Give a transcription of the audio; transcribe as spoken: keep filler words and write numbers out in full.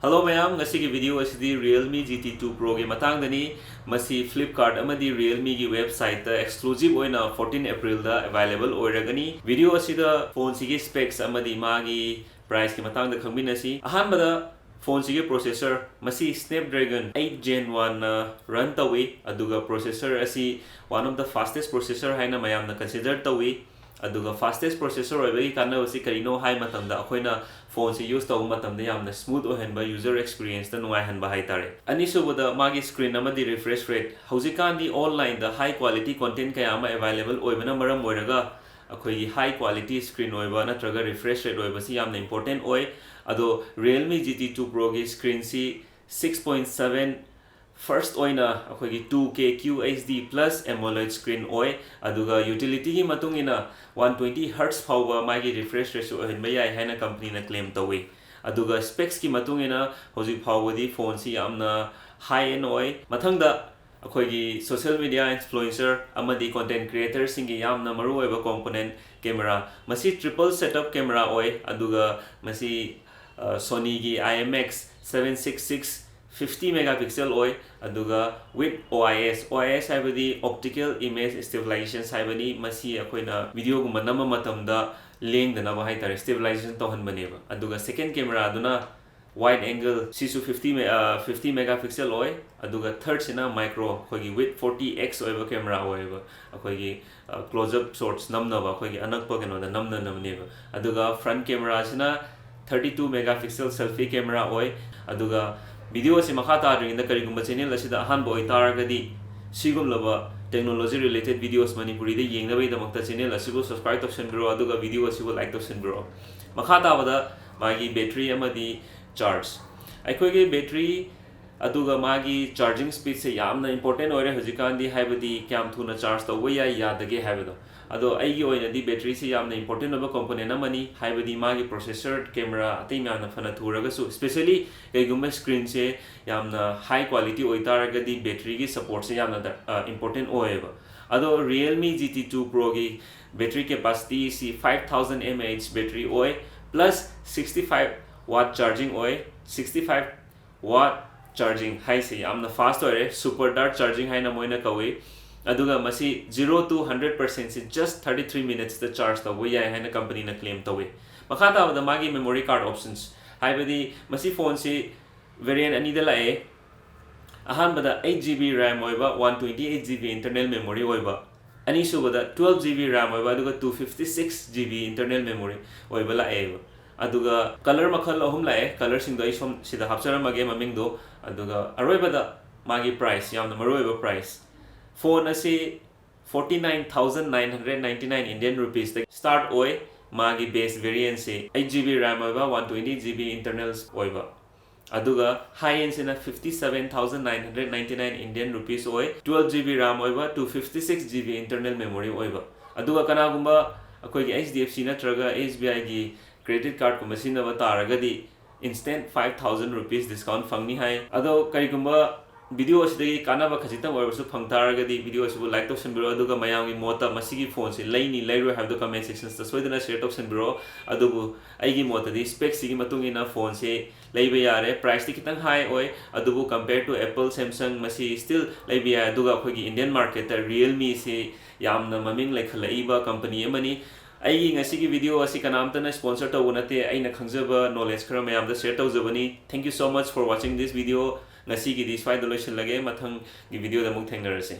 Hello ꯃꯌꯥꯝ, ꯉꯁꯤꯒꯤ video ꯑꯁꯤꯗꯤ Realme G T two Proꯒꯤ ꯃꯇꯥꯡꯗꯅꯤ꯫ ꯃꯁꯤ Flipkart ꯑꯃꯗꯤ Realmeꯒꯤ websiteꯇ exclusive ꯑꯣꯏꯅ fourteen Aprilꯗ available ꯑꯣꯏꯔꯒꯅꯤ꯫ Video ꯑꯁꯤꯗ phoneꯁꯤꯒꯤ specs ꯑꯃꯗꯤ ꯃꯥꯒꯤ priceꯀꯤ ꯃꯇꯥꯡꯗ ꯈꯪꯃꯤꯟꯅꯁꯤ꯫ ꯑꯍꯥꯟꯕꯗ phoneꯁꯤꯒꯤ processor, ꯃꯁꯤ Snapdragon eight Gen Oneꯅ run ꯇꯧꯏ, ꯑꯗꯨꯒ processor ꯑꯁꯤ one of the fastest processor ꯍꯥꯏꯅ ꯃꯌꯥꯝꯅ consider ꯇꯧꯏ꯫ ꯑꯗꯨꯒ fastest processor ꯑꯣꯏꯕꯒꯤ ꯀꯥꯟꯅꯕꯁꯤ ꯀꯔꯤꯅꯣ ꯍꯥꯏ ꯃꯇꯝꯗ, ꯑꯩꯈꯣꯏꯅ phoneꯁꯤ use ꯇꯧꯕ ꯃꯇꯝꯗ ꯌꯥꯝꯅ smooth ꯑꯣꯏꯍꯟꯕ, user experienceꯇ ꯅꯨꯡꯉꯥꯏꯍꯟꯕ ꯍꯥꯏꯇꯥꯔꯦ꯫ ꯑꯅꯤꯁꯨꯕꯗ ꯃꯥꯒꯤ screen ꯑꯃꯗꯤ refresh rate꯫ ꯍꯧꯖꯤꯛꯀꯥꯟꯗꯤ onlineꯗ high quality content ꯀꯌꯥ ꯑꯃ available ꯑꯣꯏꯕꯅ ꯃꯔꯝ ꯑꯣꯏꯔꯒ, ꯑꯩꯈꯣꯏꯒꯤ high quality screen ꯑꯣꯏꯕ ꯅꯠꯇ꯭ꯔꯒ refresh rate ꯑꯣꯏꯕꯁꯤ ꯌꯥꯝꯅ important ꯑꯣꯏ꯫ ꯑꯗꯣ Realme G T two Proꯒꯤ screenꯁꯤ six point seven, first ꯑꯣꯏꯅ ꯑꯩꯈꯣꯏꯒꯤ two K QHD plus AMOLED screen ꯑꯣꯏ, ꯑꯗꯨꯒ utilityꯒꯤ ꯃꯇꯨꯡ ꯏꯟꯅ one twenty hertz ꯐꯥꯎꯕ ꯃꯥꯒꯤ refresh rateꯁꯨ ꯑꯣꯏꯍꯟꯕ ꯌꯥꯏ ꯍꯥꯏꯅ companyꯅ claim ꯇꯧꯏ꯫ ꯑꯗꯨꯒ specsꯀꯤ ꯃꯇꯨꯡ ꯏꯟꯅ ꯍꯧꯖꯤꯛ ꯐꯥꯎꯕꯗꯤ phoneꯁꯤ ꯌꯥꯝꯅ high end ꯑꯣꯏ꯫ ꯃꯊꯪꯗ ꯑꯩꯈꯣꯏꯒꯤ social media influencer ꯑꯃꯗꯤ content creatorꯁꯤꯡꯒꯤ ꯌꯥꯝꯅ ꯃꯔꯨꯑꯣꯏꯕ component, camera꯫ ꯃꯁꯤ triple setup camera ꯑꯣꯏ, ꯑꯗꯨꯒ ꯃꯁꯤ, ꯑ, Sonyꯒꯤ IMX seven six six fifty megapixel ꯑꯣꯏ, ꯑꯗꯨꯒ with OIS, OIS ꯍꯥꯏꯕꯗꯤ optical image stabilization ꯍꯥꯏꯕꯅꯤ꯫ ꯃꯁꯤ ꯑꯩꯈꯣꯏꯅ videoꯒꯨꯝꯕ ꯅꯝꯕ ꯃꯇꯝꯗ ꯂꯦꯡꯗꯅꯕ ꯍꯥꯏꯇꯥꯔꯦ, stabilization ꯇꯧꯍꯟꯕꯅꯦꯕ꯫ ꯑꯗꯨꯒ second cameraꯗꯨꯅ wide angle, ꯁꯤꯁꯨ fifty me-, ꯑ, fifty megapixel ꯑꯣꯏ, ꯑꯗꯨꯒ thirdꯁꯤꯅ micro, ꯑꯩꯈꯣꯏꯒꯤ with forty X ꯑꯣꯏꯕ camera ꯑꯣꯏꯌꯦꯕ, ꯑꯩꯈꯣꯏꯒꯤ, ꯑ, close up shots ꯅꯝꯅꯕ, ꯑꯩꯈꯣꯏꯒꯤ ꯑꯅꯛꯄ ꯀꯩꯅꯣꯗ ꯅꯝꯅꯅꯕꯅꯦꯕ꯫ ꯑꯗꯨꯒ front cameraꯁꯤꯅ thirty two megapixel selfie camera ꯑꯣꯏ꯫ ꯑꯗꯨꯒ videoꯁꯤ ꯃꯈꯥ ꯇꯥꯗ꯭ꯔꯤꯉꯩꯗ, ꯀꯔꯤꯒꯨꯝꯕ channel ꯑꯁꯤꯗ ꯑꯍꯥꯟꯕ ꯑꯣꯏꯇꯥꯔꯒꯗꯤ, ꯁꯤꯒꯨꯝꯂꯕ technology related videos ꯃꯅꯤꯄꯨꯔꯤꯗ ꯌꯦꯡꯅꯕꯒꯤꯗꯃꯛꯇ channel ꯑꯁꯤꯕꯨ subscribe ꯇꯧꯁꯟꯕꯤꯔꯣ, ꯑꯗꯨꯒ video ꯑꯁꯤꯕꯨ like ꯇꯧꯁꯟꯕꯤꯔꯣ꯫ ꯃꯈꯥ ꯇꯥꯕꯗ ꯃꯥꯒꯤ battery ꯑꯃꯗꯤ charge꯫ ꯑꯩꯈꯣꯏꯒꯤ battery ꯑꯗꯨꯒ ꯃꯥꯒꯤ charging speedꯁꯦ ꯌꯥꯝꯅ important ꯑꯣꯏꯔꯦ ꯍꯧꯖꯤꯛꯀꯥꯟꯗꯤ, ꯍꯥꯏꯕꯗꯤ ꯀꯌꯥꯝ ꯊꯨꯅ charge ꯇꯧꯕ ꯌꯥꯏ, ꯌꯥꯗꯒꯦ ꯍꯥꯏꯕꯗꯣ꯫ ꯑꯗꯣ ꯑꯩꯒꯤ ꯑꯣꯏꯅꯗꯤ batteryꯁꯤ ꯌꯥꯝꯅ important ꯑꯣꯏꯕ component ꯑꯃꯅꯤ, ꯍꯥꯏꯕꯗꯤ ꯃꯥꯒꯤ processor, camera, ꯑꯇꯩ ꯃꯌꯥꯝꯅ ꯐꯅ ꯊꯨꯔꯒꯁꯨ, especially ꯀꯩꯒꯨꯝꯕ screenꯁꯦ ꯌꯥꯝꯅ high quality ꯑꯣꯏꯇꯥꯔꯒꯗꯤ batteryꯒꯤ supportꯁꯦ ꯌꯥꯝꯅ ꯗꯔ-, ꯑ, important ꯑꯣꯏꯌꯦꯕ꯫ ꯑꯗꯣ Realme G T two Proꯒꯤ battery capacityꯁꯤ five thousand mAh battery ꯑꯣꯏ, plus sixty five Watt charging ꯑꯣꯏ, sixty five watt charging ꯍꯥꯏꯁꯤ ꯌꯥꯝꯅ fast ꯑꯣꯏꯔꯦ, super dart charging ꯍꯥꯏꯅ ꯃꯣꯏꯅ ꯀꯧꯏ꯫ ꯑꯗꯨꯒ ꯃꯁꯤ zero to hundred percent ꯁꯤ just thirty three minutes ꯇ charge ꯇꯧꯕ ꯌꯥꯏ ꯍꯥꯏꯅ company ꯅ claim ꯇꯧꯏ꯫ ꯃꯈꯥ ꯇꯥꯕꯗ ꯃꯥꯒꯤ memory card options, ꯍꯥꯏꯕꯗꯤ ꯃꯁꯤ phone ꯁꯤ variant ꯑꯅꯤꯗ ꯂꯥꯛꯑꯦ꯫ ꯑꯍꯥꯟꯕꯗ eight GB RAM ꯑꯣꯏꯕ, one twenty eight GB internal memory ꯑꯣꯏꯕ, ꯑꯅꯤꯁꯨꯕꯗ twelve GB RAM ꯑꯣꯏꯕ, ꯑꯗꯨꯒ two fifty six GB internal memory ꯑꯣꯏꯕ ꯂꯥꯛꯑꯦꯕ꯫ ꯑꯗꯨꯒ colour ꯃꯈꯜ ꯑꯍꯨꯝ ꯂꯥꯛꯑꯦ, colour ꯁꯤꯡꯗꯣ ꯑꯩ ꯁꯣꯝ ꯁꯤꯗ ꯍꯥꯞꯆꯔꯝꯃꯒꯦ ꯃꯃꯤꯡꯗꯣ꯫ ꯑꯗꯨꯒ ꯑꯔꯣꯏꯕꯗ ꯃꯥꯒꯤ price, ꯌꯥꯝꯅ ꯃꯔꯨꯑꯣꯏꯕ price, phone ꯑꯁꯤ forty nine thousand nine hundred ninety nine Indian rupees ꯇꯒꯤ start ꯑꯣꯏ꯫ ꯃꯥꯒꯤ base variant ꯁꯤ eight GB RAM ꯑꯣꯏꯕ, one twenty GB internals ꯑꯣꯏꯕ, ꯑꯗꯨꯒ high end ꯁꯤꯅ fifty seven thousand nine hundred ninety nine Indian rupees ꯑꯣꯏ, twelve GB RAM ꯑꯣꯏꯕ, two fifty six GB internal memory ꯑꯣꯏꯕ꯫ ꯑꯗꯨꯒ ꯀꯅꯥꯒꯨꯝꯕ ꯑꯩꯈꯣꯏꯒꯤ HDFC ꯅꯠꯇ꯭ꯔꯒ SBI ꯒꯤ credit card ꯀꯨꯝꯕ ꯁꯤꯖꯤꯟꯅꯕ ꯇꯥꯔꯒꯗꯤ instant five thousand rupees discount ꯐꯪꯅꯤ ꯍꯥꯏ꯫ ꯑꯗꯣ ꯀꯔꯤꯒꯨꯝꯕ video ꯑꯁꯤꯗꯒꯤ ꯀꯥꯟꯅꯕ ꯈꯖꯤꯛꯇꯪ ꯑꯣꯏꯔꯕꯁꯨ ꯐꯪ ꯇꯥꯔꯒꯗꯤ video ꯑꯁꯤꯕꯨ like ꯇꯧꯁꯟꯕꯤꯔꯣ, ꯑꯗꯨꯒ ꯃꯌꯥꯝꯒꯤ ꯃꯣꯠꯇ ꯃꯁꯤꯒꯤ phone ꯁꯤ ꯂꯩꯅꯤ ꯂꯩꯔꯣꯏ ꯍꯥꯏꯕꯗꯨ comment section ꯗ ꯁꯣꯏꯗꯅ share ꯇꯧꯁꯟꯕꯤꯔꯣ꯫ ꯑꯗꯨꯕꯨ ꯑꯩꯒꯤ ꯃꯣꯠꯇꯗꯤ specs ꯁꯤꯒꯤ ꯃꯇꯨꯡ ꯏꯟꯅ phone ꯁꯤ ꯂꯩꯕ ꯌꯥꯔꯦ꯫ Price ꯇꯤ ꯈꯤꯇꯪ high ꯑꯣꯏ, ꯑꯗꯨꯕꯨ compare to Apple, Samsung ꯃꯁꯤ still ꯂꯩꯕ ꯌꯥꯏ꯫ ꯑꯗꯨꯒ ꯑꯩꯈꯣꯏꯒꯤ Indian market ꯇ Realme ꯁꯤ ꯌꯥꯝꯅ ꯃꯃꯤꯡ ꯂꯩꯈꯠꯂꯛꯏꯕ company ꯑꯃꯅꯤ꯫ ꯑꯩꯒꯤ ꯉꯁꯤꯒꯤ video ꯑꯁꯤ ꯀꯅꯥꯝꯇꯅ sponsor ꯇꯧꯕ ꯅꯠꯇꯦ, ꯑꯩꯅ ꯈꯪꯖꯕ knowledge ꯈꯔ ꯃꯌꯥꯝꯗ share ꯇꯧꯖꯕꯅꯤ꯫ Thank you so much for watching this video꯫ ꯉꯁꯤꯒꯤꯗꯤ ꯁ꯭ꯋꯥꯏꯗ ꯂꯣꯏꯁꯤꯜꯂꯒꯦ, ꯃꯊꯪꯒꯤ video ꯗ ꯑꯃꯨꯛ ꯊꯦꯡꯅꯔꯁꯦ꯫